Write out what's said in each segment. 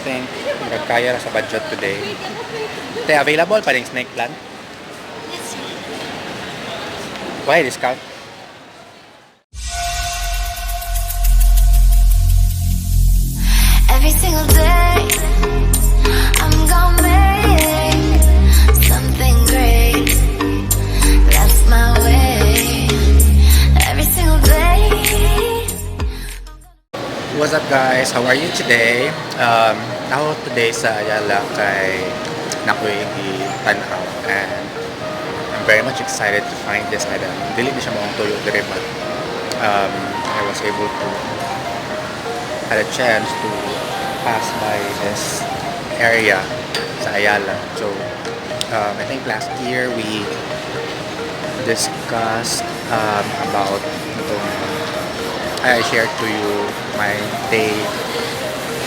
think kaya ra sa budget today. Te, available pa rin snake plant? Yes, sir. Why discount? Every single day, I'm gonna make something great. That's my way. Every single day. What's up, guys? How are you today? Ako today sa Ayala kay naa koy tanaw and I'm very much excited to find this item. Dili ni siya maong tuyo diri, but I was able to had a chance to pass by this area sa Ayala. So I think last year we discussed about itong I shared to you my day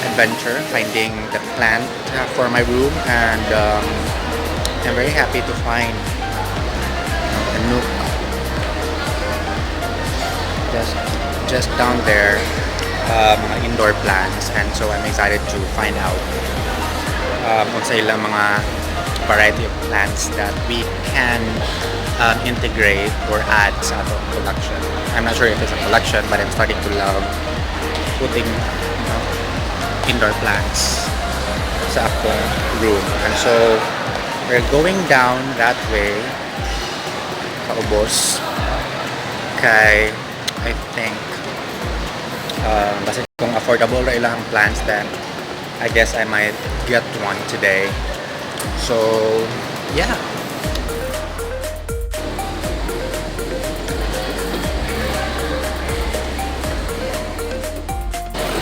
adventure finding the plant for my room, and I'm very happy to find a nook just down there, mga indoor plants, and so I'm excited to find out unsa ilang mga variety of plants that we can integrate or add sa atong collection. I'm not sure if it's a collection, but I'm starting to love putting indoor plants sa akong room. And so, we're going down that way sa ubos kay I think basta kung affordable ra ilang plants, then I guess I might get one today. So, yeah.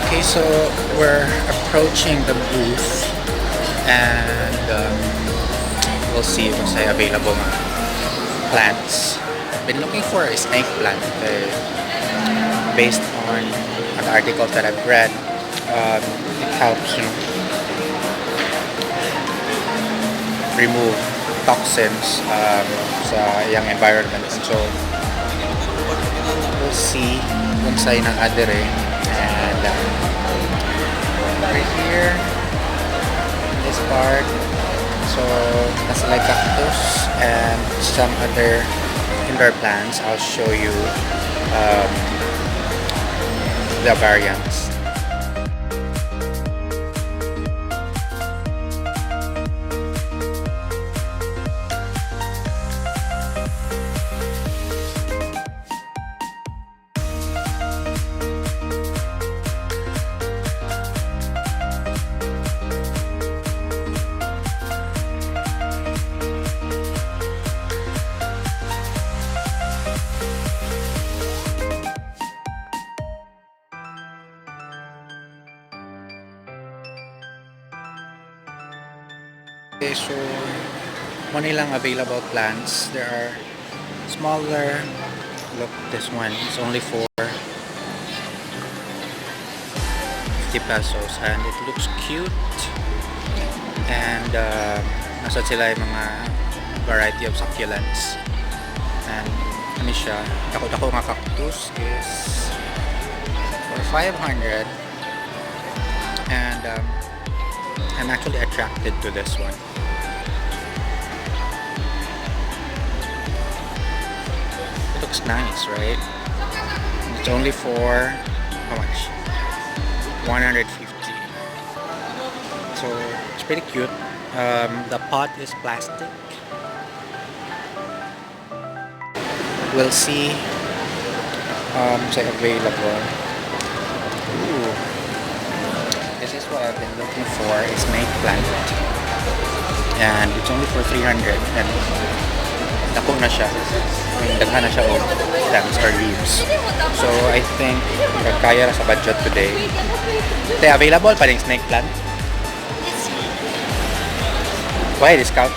Okay, so we're approaching the booth and we'll see kung say available mga plants. I've been looking for a snake plant based on the articles that I've read. It helps remove toxins sa iyang environment. And so, we'll see kung sa'y naa diri. And right here, in this part, so that's like cactus and some other indoor plants. I'll show you the variants. Okay, so mao lang available plants. There are smaller. Look, this one is only for 50 pesos and it looks cute. And nasa sila yung mga variety of succulents. And ano siya, dako-dako nga cactus is for 500 and I'm actually attracted to this one. It looks nice, right? It's only for how much? 150. So it's pretty cute. The pot is plastic. We'll see say available. Ooh. This is what I've been looking for, a snake plant. And it's only for 300 and dako na siya. I mean, daghan na siya og stems or leaves. So I think kaya ra sa budget today. Te, available pa rin snake plant? Yes, sir. Why discount?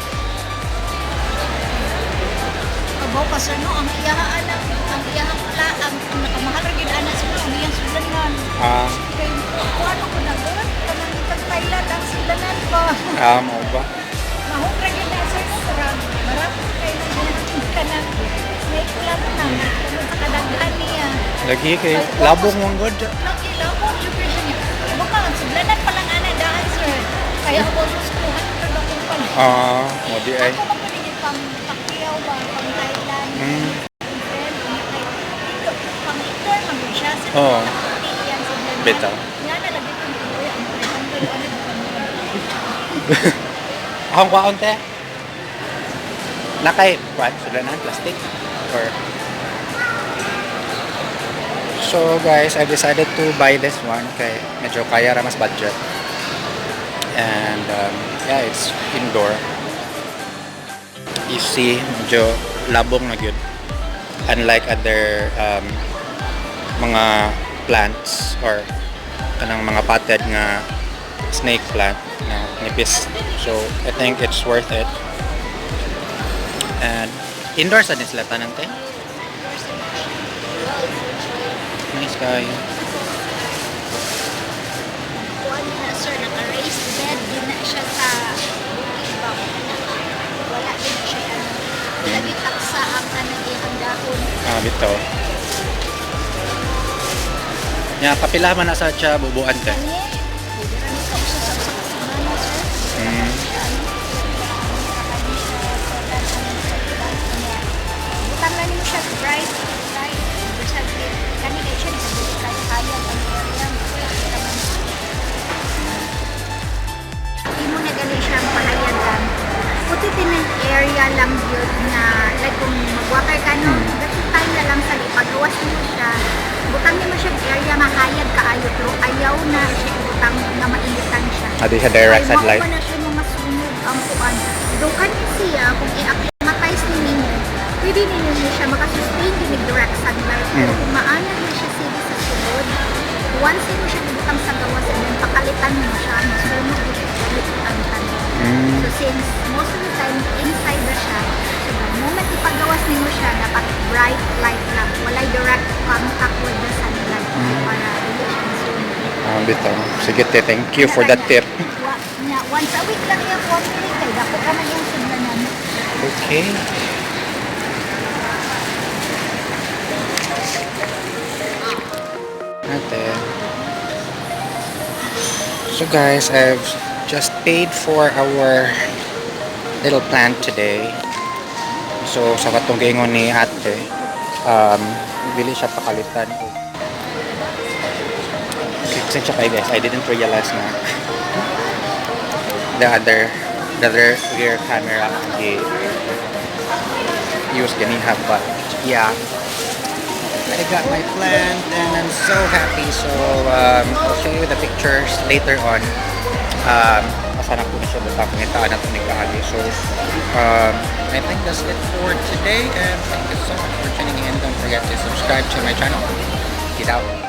Kabaw pa, sir, no, ang iyaha ang iyahang pla ang nakamahal ra gid ana siguro ang iyang sudlanan. Kay kuan ko na gud kanang itag Thailand ang sudlanan pa. Ah, mao ba? Mahog ra gid na, sir, no, murag marap kay nang kanang snake plant na tungod sa kadaghan niya. Lagi kay labong mong good. Lagi labong jud kay siya niya. Baka ang sudlanan pa lang ana daan, sir. Ah, mo di ay. Ako man pud pang Pacquiao ba, pang Thailand. Friend, kay dito, pang indoor man gud siya. Sa puti yan sudlanan. Bitaw. Nga na lagi kong tuloy ang tuloy ang tuloy. Akong kwaon, te. Nakay, what? Sudlanan? Plastic? Or... So guys, I decided to buy this one kay medyo kaya ra mas budget. And yeah, it's indoor. You see, medyo labong na gyud. Unlike other mga plants or kanang mga potted nga snake plant na nipis. So, I think it's worth it. And indoor sa din sila tanan, te. Nice guy. Kuan na, sir, naka-raised bed din na siya sa bukid ba. Wala din na siya ano. Wala din taksa ang kanang iyang dahon. Ah, bitaw. Nya kapila man na sa siya bubuan, te. Kani, pwede ra ni sa usa ka semana, sir. Butang lang nimo siya bright light bisag kani kay siya dili kay hayag ang area. Imo na gali siyang pahayagan. Puti din ang area lang yun na like kung mag-water ka, no, that time na lang sa paggawas nimo siya, butang nimo siya area mahayag kaayo pero ayaw na siya ibutang nga mainitan siya. Adi siya direct Ay, sunlight. mao na siya nga masunog ang kuan. Do kani siya kung i-acclimatize ni nimo, pwede ninyo ni siya makasustain din og direct sunlight. Pero kung maana ni siya sige sa sulod, once mo siya ibutang sa gawas and then pakalitan mo siya, masunog gid siya dali ang tanom. So since most of the time inside na siya, so the moment ipagawas nimo siya, dapat bright light lang, walay direct contact with the sunlight para dili siya masunog. Ah, bitaw. Sige te, thank you for that tip. Nya, once a week lang yung watering kay dako ka man yung sudlanan. Okay. Ate. So guys, I've just paid for our little plant today. So sa katong giingon ni ate, bili siya pakalitan. Okay, pasensya kayo, guys. I didn't realize na the other rear camera ang use ganiha, but yeah, I got my plant and I'm so happy. So I'll show you the pictures later on. Asa na po na siya basta pangitaan na ito ni kaagi. So I think that's it for today and thank you so much for tuning in. Don't forget to subscribe to my channel. Get out.